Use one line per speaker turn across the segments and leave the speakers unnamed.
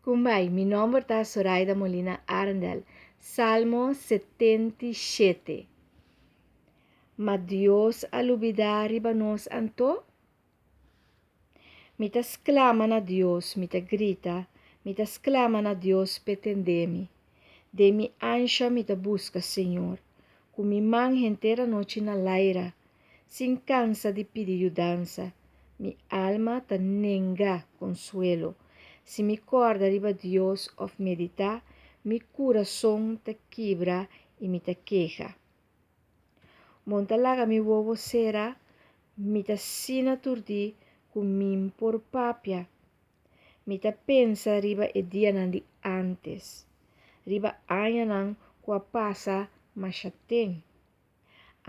Kumbai, mi nomber ta Soraida Molina Arendel. Salmo 77. Ma Dios a lubidá riba nos anto? Mi ta sklama na Dios, mi ta grita, mi ta sklama na Dios p'e tende mi. Den mi ansha mi ta buska Señor, ku mi man henter anochi na laira, sin kansa di pidi yudansa. Mi alma ta nenga konsuelo. Si mi kòrda riba Dios òf meditá, mi kurason ta kibra i mi ta keha. Bo ta laga mi wowo sera, mi ta sina turdí ku mi'n por papia. Mi ta pensa riba e dianan di ántes, riba añanan ku a pasa masha ten.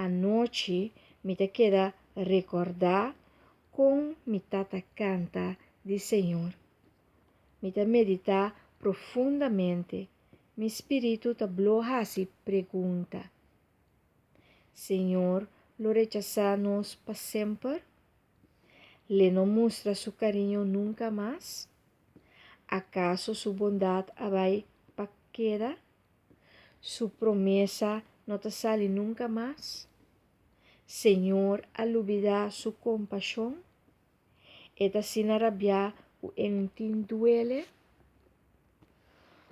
Anochi mi ta keda rekordá kon mi tata kanta di Señor. Mi ta meditá profundamente, mi spiritu ta blo hasi pregunta, Señor lo rechasá nos pa semper? L'e no mustra su kariño nunka mas? Akaso su bondat a bai pa keda? Su promesa no ta sali nunka mas? Señor a lubidá su kompashon? E ta asina rabiá ku e no tin duele?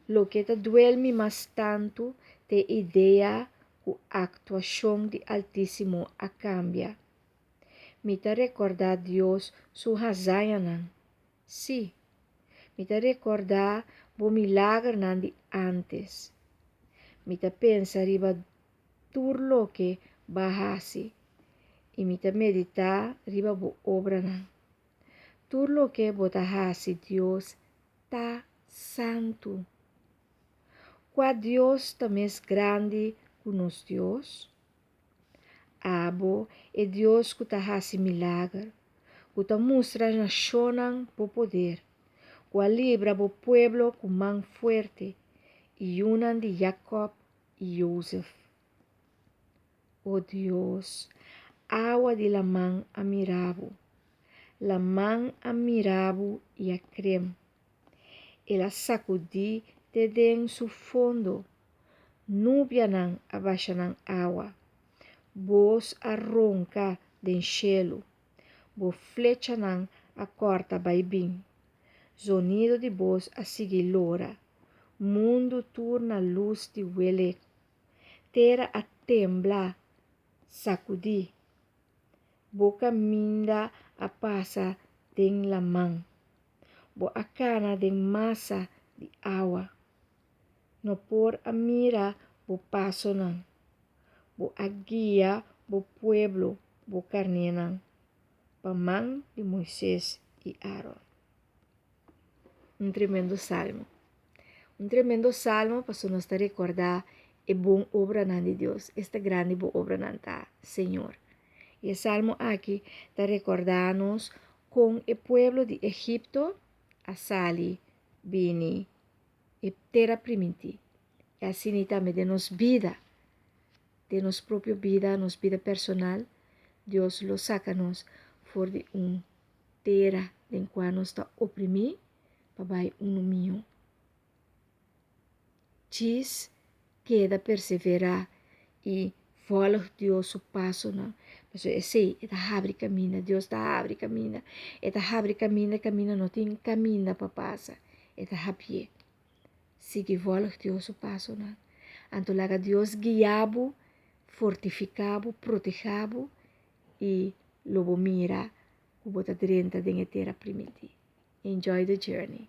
Loke ta duel mi mas tantu ta e idea ku aktuashon di Altísimo a kambia. Mi ta rekordá Dios su hazañanan. Sí, mi ta rekordá bo milagernan di ántes. Mi ta pensa riba tur loke b'a hasi i mi ta meditá riba bo obranan. Tur loke bo ta hasi, Dios, ta santu. Kua Dios ta mes grandi ku nos Dios? Abo, e Dios ku ta hasi milager, ku ta mustra nashonnan bo poder, ku a libra bo pueblo ku man fuerte i yunan di Jakòb i Jozef. O Dios, awa di laman a mira bo, laman a mira bo i a krem. El a sakudí te den su fondo. Nubianan a basha nan awa. Bos a ronka den shelu. Bo flechanan a kòrta bai bin. Zonido di bos a sigui lora. Mundu tur na lus di welek. Tera a tembla, sakudí. Bo kaminda a pasa den laman. Bo a kana den masa di awa. No por a mira bo pasonan. Bo a guia bo pueblo, bo karnénan, pa man di Moises i Aron. Un tremendo salmo. Un tremendo salmo pasobra nos ta rekordá e bon obranan di Dios. Esta grandi bo obranan ta, Señor. I e salmo aki ta rekordá nos kon e pueblo di Egipto a sali bini e tera primintí. I asina tambe den nos bida, den nos propio bida, nos bida personal, Dios lo saka nos for di un tera den kua nos ta oprimí pa bai unu mihó. Djis keda perseverá i vòlg Dios su pasonan, pasobra esei e ta habri kaminda, Dios ta habri kaminda, e ta habri kaminda kaminda no tin kaminda pa pasa, e ta habié. Sigui vòlg Dios su pasonan. Anto laga Dios guia bo, fortifiká bo, protehá bo i lo bo mira ku bo ta drenta den e tera primintí. Enjoy the journey.